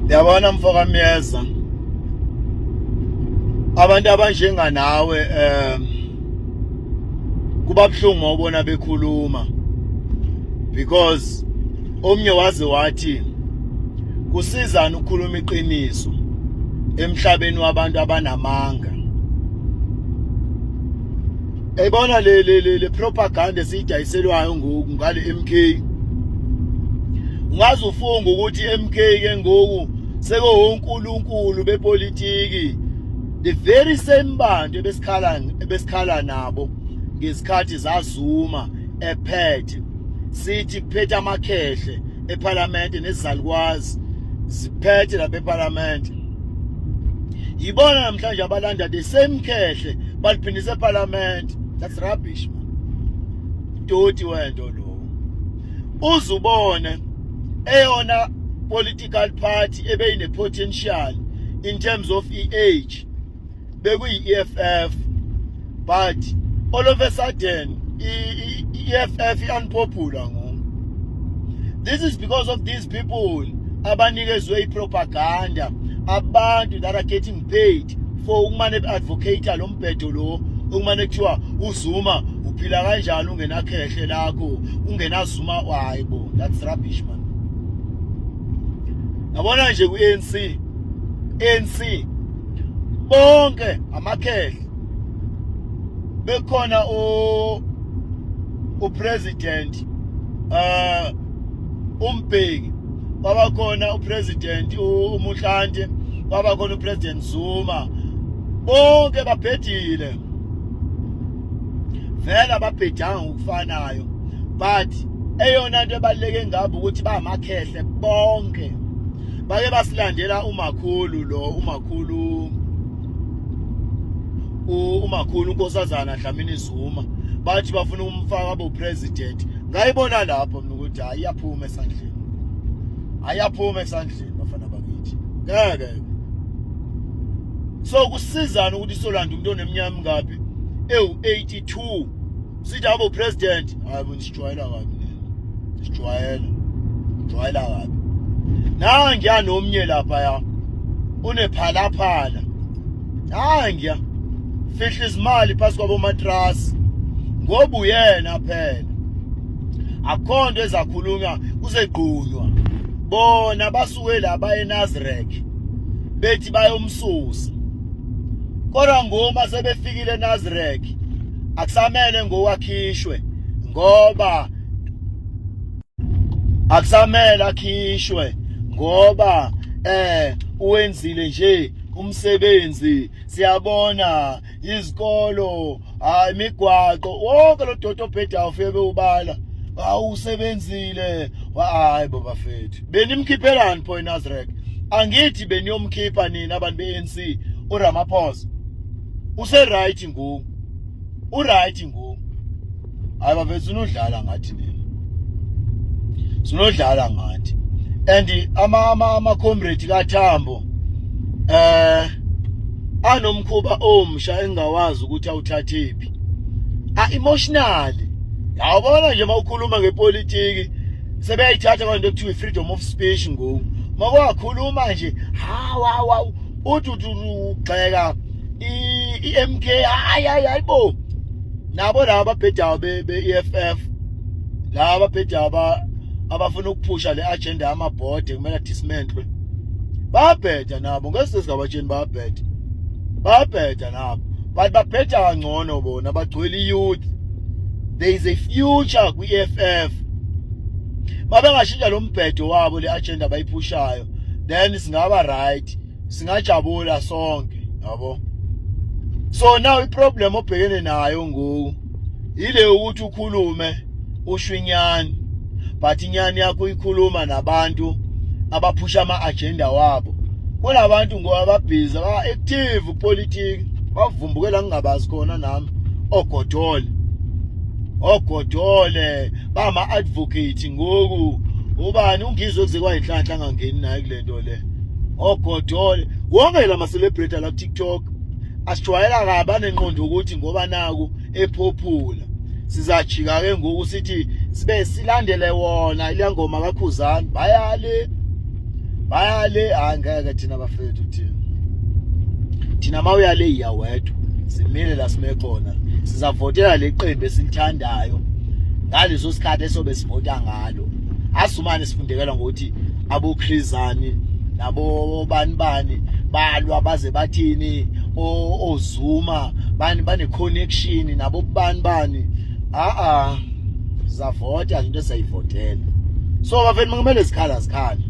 Yabona mfoka Myeza, abantu abanjenganawe kuba buhlungu mawubona bekhuluma, because omnye waze wathi kusizana ukukhuluma iqiniso emhlabeni wabantu abanamanga. Eyibona le propaganda esiyidayiselwayo ngoku ngale MK, ungaze ufunga ukuthi MK ke ngoku sekuwonkulunkulu bepolitiki, the very same bantu ebesikhala nabo ngesikhathi zaZuma ephethe, sithi kuphethe amakhehle eParliament nezalukwazi ziphethe lapha eParliament. Yibona namhlanje abalanda the same khehle baliphindisa eParliament. That's rubbish, man. Doti wento lo. Uzubone eyona political party ebeyine potential in terms of age bekuyi-EFF, but all of a sudden i-EFF i-unpopular ngoku. This is because of these people abanikezwe i-propaganda, abantu that are getting paid for ukumane advocate lo mbhedo lo, ukumane kuthiwa uZuma uphila kanjani ungenakhehle lakho, ungenazuma. Hayi bo, that's rubbish, man. Yabona nje ku-ANC, ANC bonke amakhehle. Bekhona upresident uMbeki, kwabakhona upresident uMotlanthe, kwabakhona upresident Zuma, bonke babhedile vele, ababhedanga ngokufanayo, but eyona nto ebaluleke ngabo ukuthi bamakhehle bonke. Bake basilandela umakhulu lo, umakhulu uNkosazana Dlamini Zuma, bathi bafuna ukumfaka abo president. Ngayibona lapho mina ukuthi hayi, iyaphuma esandleni, ayaphuma esandleni, bafana bakithi, ngeke. So kusizana ukuthi solanda umuntu oneminyaka mingaphi, ewu-82, sithi abo president? Hayi bo, nisijwayela kabi nina, sijwayela jwayela kabi. Nangiya nomnye lapha ya unephalaphala, nangiya fihla izimali phasi kwabo matrasi, ngoba uyena phela akukho nto ezakhulunywa, kuzegqunywa bona basuke la baye eNazareth bethi bayomsusa, kodwa ngoma sebefikile eNazareth akusamele ngowakhishwe, ngoba akusamele akhishwe ngoba uwenzile nje umsebenzi. Siyabona izikolo, hayi, imigwaqo, wonke lo dodo obhedayo ufike bewubala, awusebenzile. Hayi bo bafethu, benimkhiphelani pho eNazareth? Angithi beniyomkhipha nina abantu be-ANC uRamaphosa? Use right ngoku, uright ngoku. Hayi bafethu, sinodlala ngathi nina, sinodlala ngathi. And ama comrade kaThambo anomkhuba omsha engawazi ukuthi awuthathephi, a emotional. Yawubona nje mawukhuluma ngepolitiki, sebeyayithatha kwanto ekuthiwa freedom of speech ngoku. Makwakhuluma nje, hawa wa, uthi uthi ugxeka i-MK, hayi hayi hayibo, nabo laba ababhedayo be-EFF, laba ababhedayo abafuna ukuphusha le agenda yamabhode kumele dismantle, bayabheda nabo ngesisingabatsheni, bayabheda, bayabheda nabo, but babheda kangcono bona, bagcwele i-youth. There is a future kwi-EFF. Babengashintsha lo mbhedo wabo, le agenda abayiphushayo, then singaba right, singajabula sonke, yabo. So now iproblem obhekene nayo ngoku ile ukuthi ukhulume usho inyani, but inyani yakho uyikhuluma nabantu abaphusha ama-agenda wabo. Kunabantu ngoba ababhizi, ba-active politics, bavumbukela ngingabazi khona nami, ogodole ogodole bama-advocate ngoku. Ubani uNgizwe kuze kwayinhlanhla angangeni naye kule nto le. Ogodole wonke la ma-celebrity la ku-TikTok asijwayela kabi, anenqondo ukuthi ngoba naku ephophula sizajika ke ngoku sithi sibe silandele wona ile ngoma kaKhuzani, bayale Bayale, hayi ngeke thina bafethu, thina mawuya le iya wedwa, simile la sime khona, sizavotela leqembu esilithandayo ngaleso sikhathi esobe sivota ngalo. Asumane sifundekelwa ngokuthi aboKhrizani nabo bani bani balwa baze bathini, oZuma bani bane connection nabo bani bani. A a, sizavota into esayivotela. So bafethu, kumele zikhala zikhale.